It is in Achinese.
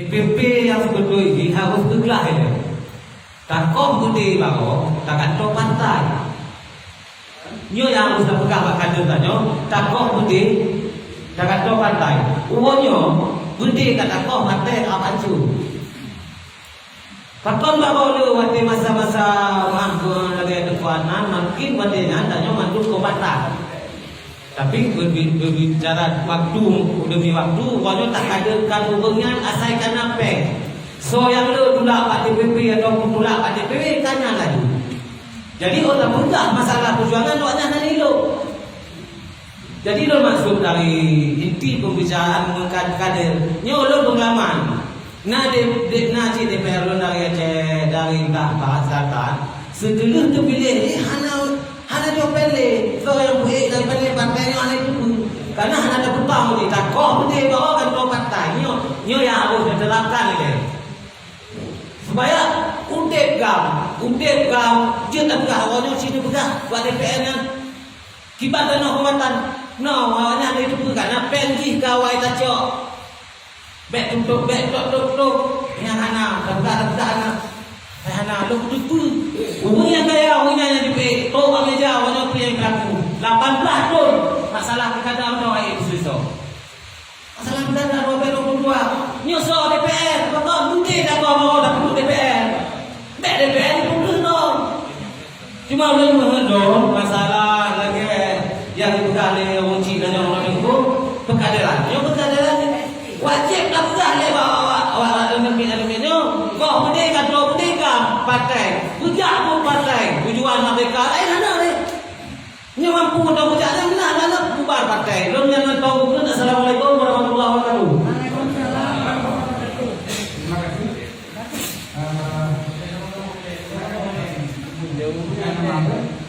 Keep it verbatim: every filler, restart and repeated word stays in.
P P nyang sibeutôi jih harôh peugah ilée. Takoh beudé baroe, tagantoe partai. Nyoe nyang harôh tapeugah bak kader tanyoe, takoh beudé, tagantoe partai. Uroe nyoe, beudé ka takoh, partai ka hancô. Pakon baroe le watée masa-masa mangko lagée teungku Adnan, makin watée nyan tanyoe mandum kombatan. Tapi berbi-, berbicara waktu demi waktu, uroe nyoe tak kaderkan ureuëng nyan asai kana péng. Soe nyang le tulak bak D P P ataupun tulak bak D P W, kana laju. Jadi, oh tapeugah masalah perjuangan awaknyan hana ilok. Jadi lôn maksud dari inti pembicaraan mengkader, nyoe lôn pengalaman. Na de, de, na cit D P R lôn dari Aceh, dari entah Barat Selatan. Seuteulah teupiléh, eh, hana, hana jaweueb lé. Soe nyang buet dari partai nyoe hana teupeu. Karena hana teupeu di takoh beudé baroe kan partai. Nyoe, nyoe nyang harôh diterapkan lé. Supaya udeb gam, udeb gam, jeuet tapeugah awak nyoe sini peugah buat D P R nyan. Kiban tanoh umat nyoe, awaknyan lé teupeu kana péng jih ka awai tacok. Bék tuntut, bék tok-tok-tok. Nyang hana, tapeugah-tapeugah hana. Nyang hana, lôn teupeu. Ureuëng nyang kaya, ureuëng nyang jipék, tok bak meja, awaknyan pih nyang pelaku. Lapan blah thon, masalah pilkada meunoe, eh, isu-isu. Masalah pilkada dua ribu dua puluh dua. Nyoe soe D P R, pakon mungkin dak kau mau dak D P R. Bék D P R diputus dong. Cuma ulôn meuheuet lôn, masalah lagée nyang geupeugah lé ureuëng chik nyoe, ureuëng chik nyoe, peukadéran. Nyoe peukadéran wajéb tapeugah lé awak, awak, awak, awak, awak, awak, awak nyoe. Boh beudé ka, droe beudé ka partai. Beujak buet partai. Tujuan merdeka laén hana lé. Nyoe mampu tapeujak lé meunan, hana bubar partai. Lôn nyang mantong geupeugah, Assalamualaikum warahmatullahi wabarakatuh. Terima kasih. Eh,